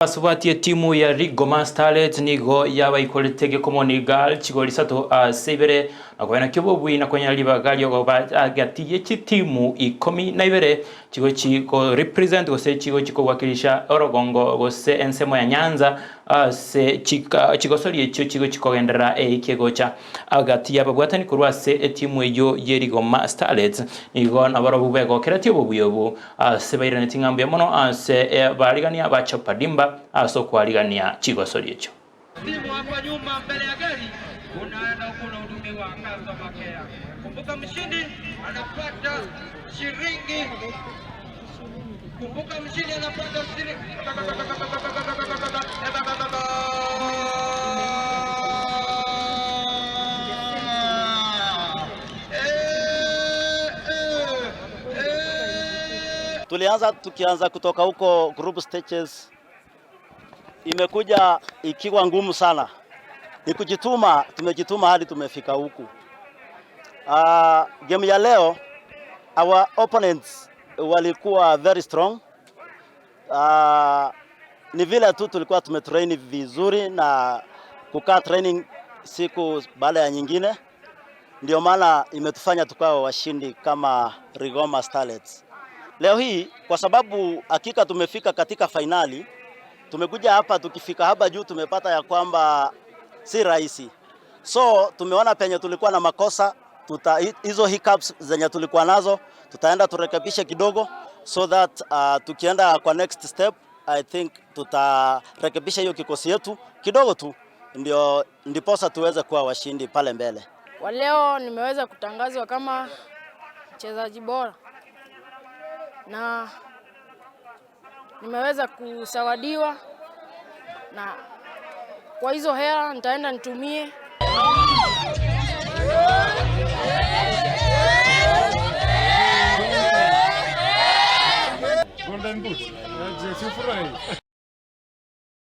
Basubati etimu ya Rigoma Starlets nigo yabaikorete Gekomoni Girl chigori isato ase ibere na koena kiobobui na konya ribaga riogoba agati ye chitimu 12 chigochi ko represent gose chigochi kowakilisha orogongo gose ensemo ya Nyanza ase chigosori echio chigochi kogenderera eiki egocha agati yababwatani korwa ase etimu eyo ye Rigoma Starlets nigo nabarobwo begokeretie obobui obu ase bairaneti ng'a mbuya mono ase barigania ba Chapa Dimba ase okwarigania chigosori echio. Simu hapa nyuma mbele ya gari unaenda huku unahudumiwa customer care. Kumbuka mshindi anapata shilingi. Kumbuka mshindi anapata shilingi. Tulianza tukianza kutoka huko group stages, imekuja ikiwa ngumu sana, ni kujituma, tumejituma hadi tumefika huku. Game ya leo our opponents walikuwa very strong. Ni vile tu tulikuwa tumetrain vizuri na kukaa training siku baada ya nyingine, ndio maana imetufanya tukawa washindi kama Rigoma Starlets. Leo hii kwa sababu hakika tumefika katika fainali, tumekuja hapa, tukifika hapa juu tumepata ya kwamba si rahisi, so tumeona penye tulikuwa na makosa tuta, hizo hiccups zenye tulikuwa nazo tutaenda turekebishe kidogo so that tukienda kwa next step, I think tutarekebisha hiyo kikosi yetu kidogo tu, ndio ndiposa tuweze kuwa washindi pale mbele. Kwa leo nimeweza kutangazwa kama mchezaji bora na nimeweza kuzawadiwa, na kwa hizo hela nitaenda nitumie. Golden Boot. Je, si ufurahi?